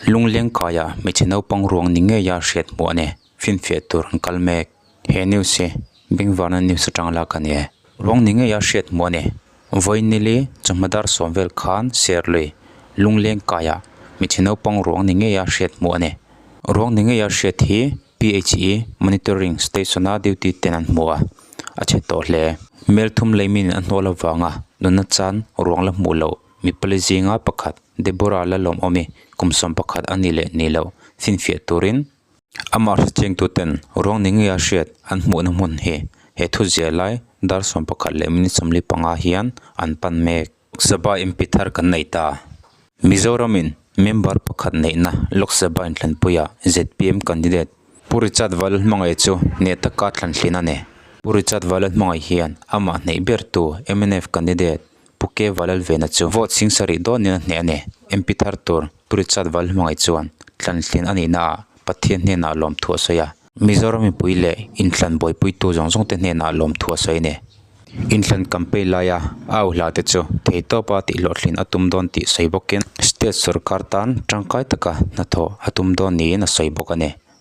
Lungleng kaiah hmeichhe naupang ruang ni ngeia hriat hmuh a ni. Finfiah tur an kal mek. He news hi Bengvarna news atang lak a ni e. Ruang ni ngeia hriat hmuh a ni. Vawiinili chawhma dar sawm vel khan Serlui Lungleng kaiah hmeichhe naupang ruang ni ngeia hriat hmuh a ni. Ruang ni ngeia hriat hi PHE Monitoring Station-a duty ten an hmu a, a chhe tawh hle. Mel thum lei min a hnual avanga nunna chan ruang la hmuh loh mipali zinga pakhat Deborah la lawmawm i kum 11 a ni leh ni loh finfiah turin amah hrechiangtu ten ruang ni ngeia hriat an hmuhna hmun hi he thu zia lai dar 11 leh minute 45 hian an pan mek. Lok Sabha MP thar kan nei ta. Mizoramin member pakhat neihna Lok Sabha inthlanpuiah zpm candidate Pu Richard Valhmangaih chu hneh taka thlanhlin a ni. Pu Richard Valhmangaih hian amah hneih bertu mnf candidate Pu K Valalvena chu vote sing sarih dawnin a hneh a ni. MP thar tur Pu Richard Valhmangaih chuan thlanhlin a nihnaah Pathian hnenah lawmthu a sawi a. Mizoram mipui leh inthlan buaipuitu zawng zawng te hnenah lawmthu a sawi a ni. Inthlan campaign laia a au hla te chu theihtawpa tihhlawhtlin a tum dawn tih sawi bawkin state sorkar tan tangkai taka hnathawh a tum dawn niin a sawi bawk a ni.